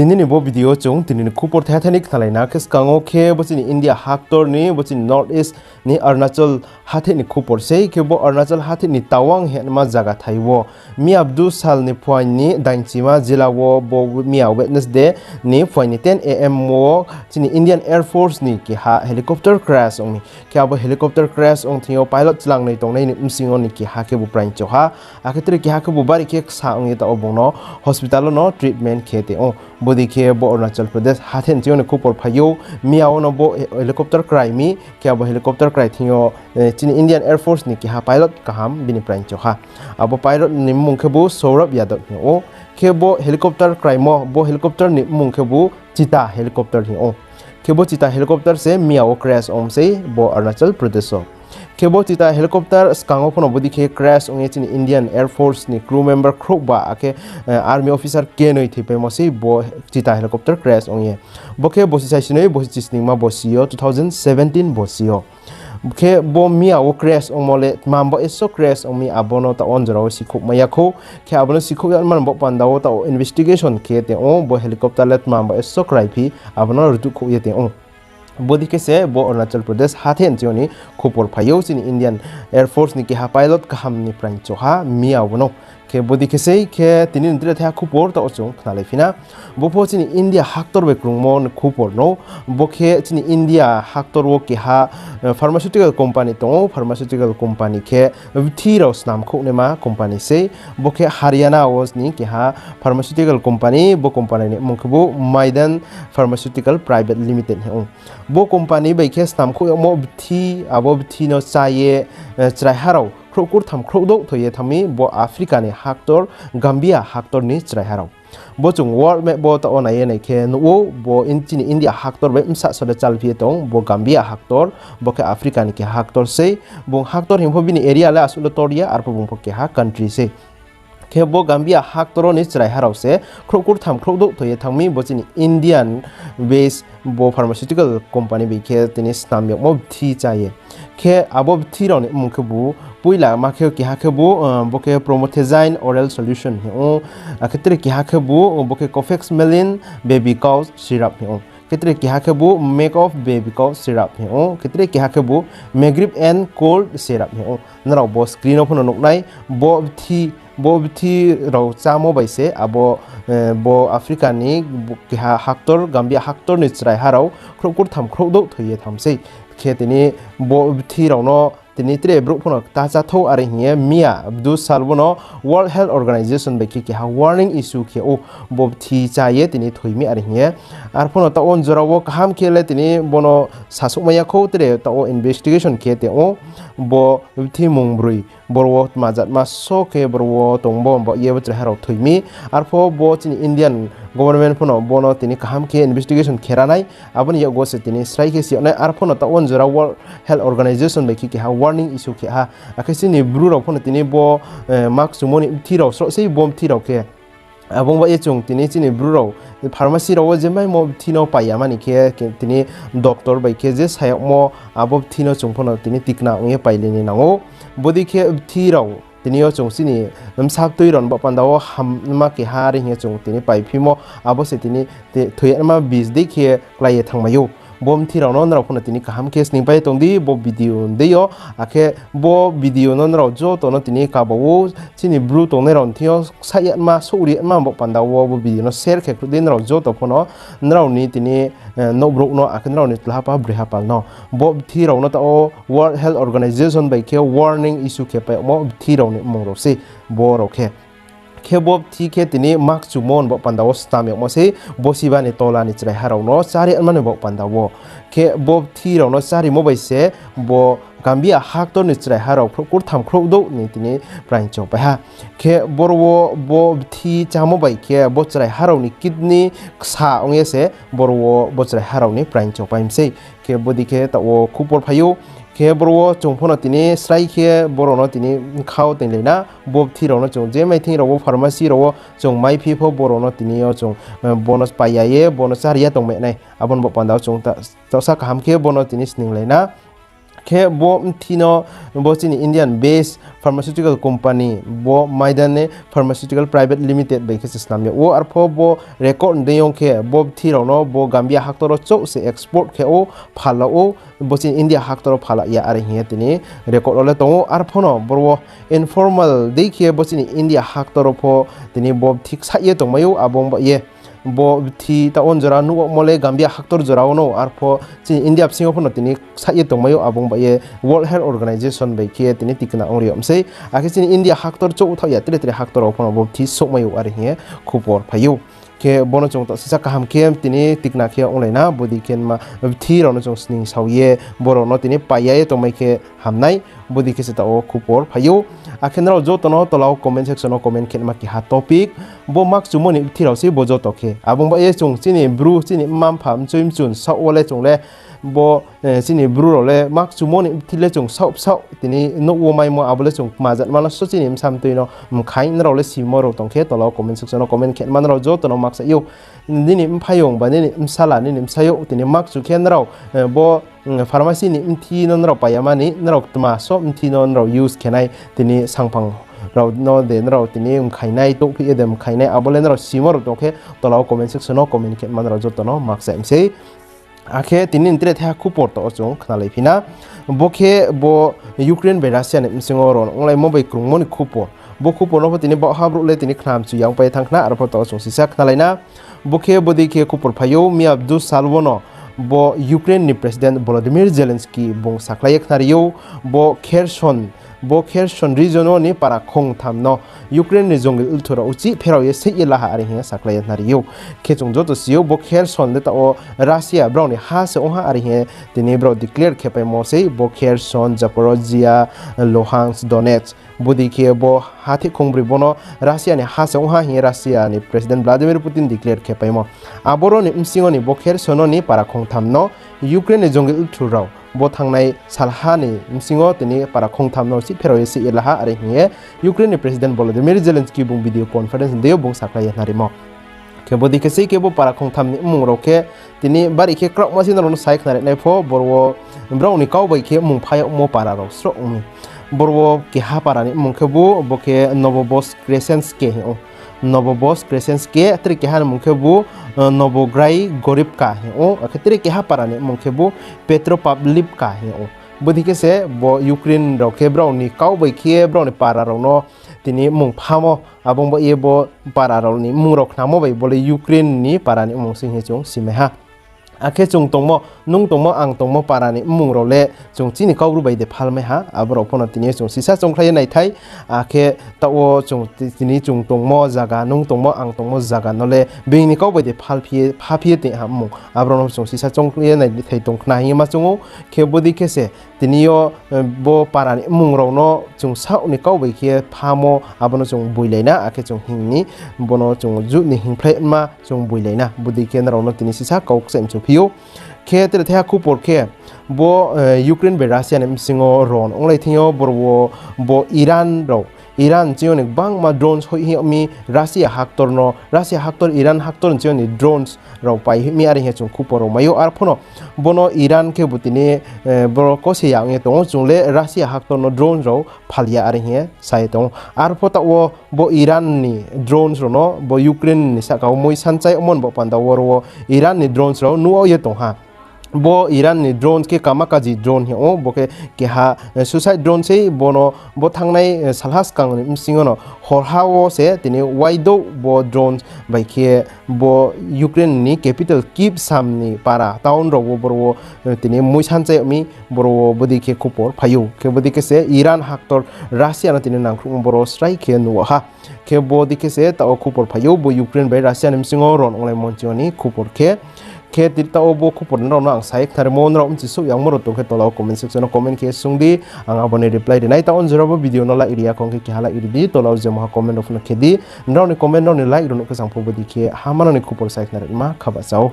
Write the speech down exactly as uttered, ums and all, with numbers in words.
Tini ni bo video chung tini ni khupor thaiha thai ni khnalai na khe, skang wo khe bo chini India haktor ni, bo chini North East ni Arunachal hathái ni khupor sei. Khe bo Arunachal hathái ni Tawang hingma zaga thai wo miya bdu sal ni phuaing ni daingchima jila wo bo miya Wednesday ni phuaing ni ten A M wo chini Indian Air Force ni keha helicopter crash ong mi. Khe abo helicopter crash ong thing yo pilot chlangnoi tongnai ni bsing yo ni keha khebu praing choha. Akhe tre keha khebu bari khe ksa ong ye taoh wo bung no hospital wo no treatment khe tong ou. Bodei khe bo Arunachal Pradesh hathái ni ching yo ni khupor phai ou. Miya wo no bo helicopter krai mi, khe abo helicopter krai thing yo chini Indian Air Force ni keha pilot kaham bini praing choha. Abo pilot ni mmung khebu Saurabh Yadav hing ou. Khe bo helicopter kraimo, bo helicopter ni mmung khebu Cheetah helicopter hing ou. Khe bo Cheetah helicopter se miya wo crash ong sei bo Arunachal Pradesh wo. Khe bo Cheetah helicopter skang wo pho no bodei khe crash ong ye chini Indian Air Force ni crew member khrouhba akhe army officer kenoi thoipaimo sei bo Cheetah helicopter crash ong ye. Bo khe bosi saisinoi bosi chisningma bosi yo, two thousand seventeen bosi yo. Khe bo miya wo crash ongmo le tma bo eso crash ong mi, abo no taoh wo jora wo sikhouhmai ya khou. Khe abo no sikhouh ya man bo panda wo taoh wo investigation khe tong ou, bo helicopter le tma bo eso kraiphi, abo no rtuhkhouh ye tong ou. Bodei khe se bo Arunachal Pradesh hathái ni ching yo ni khupor phai ou, chini Indian Air Force ni keha pilot kaham ni praing choha miya wo no. Khe bodei khe sei khe tini ni tre thaiha khupor taoh wo chung khnalaiphi na. Bo pho chini India haktor bai krungmo ni khupor no. Bo khe chini India haktor wo keha pharmaceutical company tong ou, pharmaceutical company khe bthi rao snamkhouhnaima company sei. Bo khe Haryana wo ni keha pharmaceutical company, bo company ni mmung khebu Maiden Pharmaceutical Private Limited hing ou. Bo company bai khe snamkhouh yagmo bthi, abo bthi no chá ye chraiha rao khrouh kurtham khrouh douh thoi ye thanng mi, bo Africa ni haktor, Gambia haktor ni chraiha rao. Bo chung world map bo taoh wo nai ye nai khe nuh ou, bo chini India haktor bai bsa sole chalphi ye tong, bo Gambia haktor, bo khe Africa ni keha haktor sei, bung haktor hing pho bini area le asuh le tor ya, arpho bung pho keha country sei. Khe bo Gambia haktor wo ni chraiha rao se khrouh kurtham khrouh douh thoi ye thanng mi, bo chini Indian base bo pharmaceutical company bai khe tini snam yagmo bthi chá ye. Khe abo bthi rao ni mmung khebu poila ma khe keha khebu, bo khe promethazine oral solution hing ou, akhe tre keha khebu bo khe cofexmalin baby cough syrup hing ou. Khe tre keha khebu Make-Up baby cough syrup hing ou. Khe tre keha khebu Megrip and Cold syrup hing ou. Nrao bo screen wo pho no nuh nai, bo bthi rao chámo bai se abo, bo Africa ni keha haktor, Gambia haktor ni chraiha rao khrouh kurtham khrouh douh thoi ye thanng sei. Khe tini bo bthi rao no tini tre brouh pho no ta chá thou are hing ye miya bdu sal wo no World Health Organization bai khe keha warning issue khe ou, bo bthi chá ye tini thoi mi are hing ye. Arpho no taoh wo jora wo kaham khe le tini bo no sasouhmai ya khou, tre taoh wo investigation khe tong ou, bo bthi mungbroi, boro wo tma jatma so khe boro wo tong bo, bo ye bo chraiha rao thoi mi. Arpho bo chini Indian government pho no bo no tini kaham khe investigation khe ra nai, abo ni yakgo se tini srai khe si yag nai. Arpho no taoh wo jora World Health Organization bai khe keha warning issue khe ha. Akhe chini Bru rao pho no tini bo, mask chumo ni bthi rao sroh sei bo bthi rao khe. Abo ong ba ye chung tini chini Bru rao pharmacy rao wo je maimo bthi no pai ya mani khe, tini doctor bai khe je sa yagmo abo bthi no chung pho no tini tikna ong ye pailai ni nang ou. Bodei khe bthi rao tini yo chung chini bsa tui rao ni baoh panda wo hamma keha are hing ye chung tini paiphimo, abo se tini thoi yama bis dei khe klái ye thanngmai ou. Bo bthi rao no nrao pho no tini kaham khe sningpai ye tong di bo video dei yo. Akhe bo video no nrao joto no tini kaba wo chini Bru tongnai rao ni thing yo ksaih yama, souhri yama baoh panda wo bo video no share khe khruh di, nrao joto pho no nrao ni tini nouhbrouh no, akhe nrao ni tlahapa broihapal no. Bo bthi rao no taoh wo World Health Organization bai khe warning issue khe pai yagmo bthi rao ni mmung rao sei bo rao khe. Khe bo bthi khe tini mask chumo ni baoh panda wo snam yagmo sei, bosiba ni tola ni chraiha rao no chári yama ni baoh panda wo. Khe bo bthi rao no chárimo bai se bo Gambia haktor ni chraiha rao khrouh kurtham khrouh douh ni tini praing chopai ha. Khe boro wo bo bthi chámo bai khe bo chraiha rao ni kidney ksa ong ye se boro wo bo chraiha rao ni praing chopai mi sei. Khe bodei khe taoh wo khupor phai ou. Khe boro wo chung pho no tini srai khe boro no tini bkha wo toinglai na, bo bthi rao no chung je maithing rao wo pharmacy rao wo chung maiphi pho boro no tini yo chung, bo no pai ya ye bo no chári ya tongmai nai. Abo ni baoh panda wo chung taohsa kaham khe bo no tini sninglai na. Khe bo bthi no bo chini Indian based pharmaceutical company bo Maiden Pharmaceutical Private Limited bai khe se snam yag ou. Arpho bo record ni deing yo khe bo bthi rao no bo Gambia haktor wo chouh se export khe ou, phala ou, bo chini India haktor wo phala ya are hing ye tini record wo le tong ou. Arpho no boro wo informal dei khe bo chini India haktor wo pho tini bo bthi ksaih ye tongmai ou, abo ong ba ye bo bthi taoh wo jora nuh yagmo le Gambia haktor jora wo no, arpho chini India bsing yo pho no tini ksaih ye tongmai ou, abo ong ba ye World Health Organization bai khe tini tikna ong ri yag mi sei. Akhe chini India haktor chouh thaoh ya tre tre haktor rao pho no bo bthi souhmai ou are hing ye khupor phai ou. Khe bo no chung taoh sisa kaham khe tini tikna khe onglai na, bodei khe ma bthi rao no chung sning sao ye, brao no tini pai ya ye tongmai khe ham nai, bodei khe se taoh wo khupor phai ou. Akhe nrao joto no tola wo comment section wo comment khe ma keha topic, bo makchumo ni bthi rao sei bo joto khe. Abo ong ba ye chung chini Bru, chini mma mpha, mchoi mchun saoh wo le chung le bo, chini Bru rao le makchumo ni bthi le chung saoh bsaoh tini nouh wo maimo abo le chung kma jat ma no so chini bsa mtoi no mkhaing. Nrao le simo rao tong khe tola wo comment section wo comment khe ma nrao joto no makchaih ou. Nini mphaiyong ba nini bsala, nini bsayouh tini makchu khe nrao bo pharmacy ni bthi no nrao pai ya mani, nrao tma so bthi no nrao use khe nai, tini sangphang rao no de nrao tini mkhainai, touhphi ye de mkhainai, abo le nrao simo rao tong khe tola wo comment section wo comment khe ma nrao joto no makchaih mi sei. Akhe tini ni tre thaiha khupor taoh wo chung khnalai phi na. Bo khe bo Ukraine bai Russia ni bsing yo ron onglaimo bai krungmo ni khupor. Bo khupor no pho tini baohha brouh le tini khnamchu ya ongpai ye thanng khna, aro pho taoh wo chung sisa khnalai na. Bo khe bodei khe khupor phai ou, miya Bdu sal wo no bo Ukraine ni President Volodymyr Zelensky bung sakhlai ye khnari ou, bo Kherson, bo Kherson region wo ni para khongtham no Ukraine ni jongil lthu rao uchih pherao ye seih ye la ha are hing ye sakhlai ye khnari ou. Khe chung joto si ou, bo Kherson le taoh wo Russia brao ni ha se ong ha are hing ye tini brao declare khe paimo sei, bo Kherson, Zaporozhia, Luhansk, Donetsk. Bodei khe bo hatheh khongbroi bo no Russia ni ha se ong ha hing ye Russia ni President Vladimir Putin declare khe paimo. Aboro ni bsing yo ni bo Kherson no ni para khongtham no Ukraine ni jongil lthu rao bo thanngnai salha ni bsing yo tini para khongtham no uchih pherao ye seih ye la ha are hing ye Ukraine ni President Volodymyr Zelensky bung video conference ni deing yo bung sakhlai ye khnarimo. Khe bodei khe sei khe bo para khongtham ni mmung rao khe tini bari khe kraohma se nrao no sai khnari nai pho, boro wo brao ni kau bai khe mmung pha yagmo para rao sroh ong mi. Boro wo keha para ni mmung khe bu, bo khe Novovoskresenske hing ou. Novovoskresenske, tre keha ni mmung khe bu Novogrigorivka hing ou, akhe tre keha para ni mmung khe bu Petropavlivka hing ou. Bodei khe se bo Ukraine rao khe brao ni kau bai khe brao ni para rao no tini mmung phamo, abo ong ba ye bo para rao ni mmung rao khnamo bai bo le Ukraine ni para ni mmung se hing ye chung simai ha. Akhe chung tongmo, nung tongmo, ang tongmo para ni mmung rao le chung chini Kaubru bai de phalmai ha, abo rao pho no tini chung sisa choungkhlai ye naithai. Akhe taoh wo chung ti-, tini chung tongmo zaga, nung tongmo, ang tongmo zaga no le being ni kau bai de phalphi ye, phaphi ye tong ha mmung, abo rao no chung sisa choungkhlai ye naithai tong khna hing ye ma choung ou. Khe bodei khe se tini yo bo para ni mmung rao no chung saoh ni kau bai khe phamo, abo no chung boilai na, akhe chung hing ni, bo no chung juh ni hingphlai ma chung boilai na. Bodei khe nrao no tini sisa kau kchaih mchu phi ou. Khe tre thaiha khupor khe bo Ukraine bai Russia ni bsing yo ron onglai thing yo boro wo bo Iran rao, Iran ching yo ni gbangma drones hoih hing yag mi Russia haktor no, Russia haktor, Iran haktor ni ching yo ni drones rao pai hoih mi are hing ye chung khupor rao mai ou. Arpho no bo no Iran khe bu tini boro kose ya ong ye tong ou, chung le Russia haktor no drones rao phal ya are hing ye sa ye tong ou. Arpho taoh wo bo Iran ni drones rao no bo Ukraine ni sahka wo mui sanchai omo ni baoh panda wo ro wo Iran ni drones rao nuh ye tong ha. Bo Iran ni drones khe kamikaze drone hing ou, bo khe keha suicide drone sei, bo no bo thanngnai salha skang ni bsing yo no horha wo se tini waidouh bo drones bai khe bo Ukraine ni capital Kyiv sam ni para town rao wo boro wo tini mui sanchai yag mi, boro wo bodei khe khupor phai ou. Khe bodei khe se Iran haktor Russia no tini nangkhruhmo boro srai khe nuh ha. Khe bodei khe se taoh wo khupor phai ou, bo Ukraine bai Russia ni bsing yo ron onglaimo ching yo ni khupor khe. Khe tini taoh wo bo khupor nrao no ang sa ye khnarimo, nrao bchi souh yangmo rao tong khe tola wo comment section wo comment khe sung di, ang abo ni reply ri nai. Taoh wo jora bo video no like ri ya khong khe keha like ri di, tola wo je maha comment rao pho no khe di. Nrao ni comment, nrao ni like rao nuh khe chang pho bodei khe ha mano ni khupor sa ye khnarima kha bahcha ou.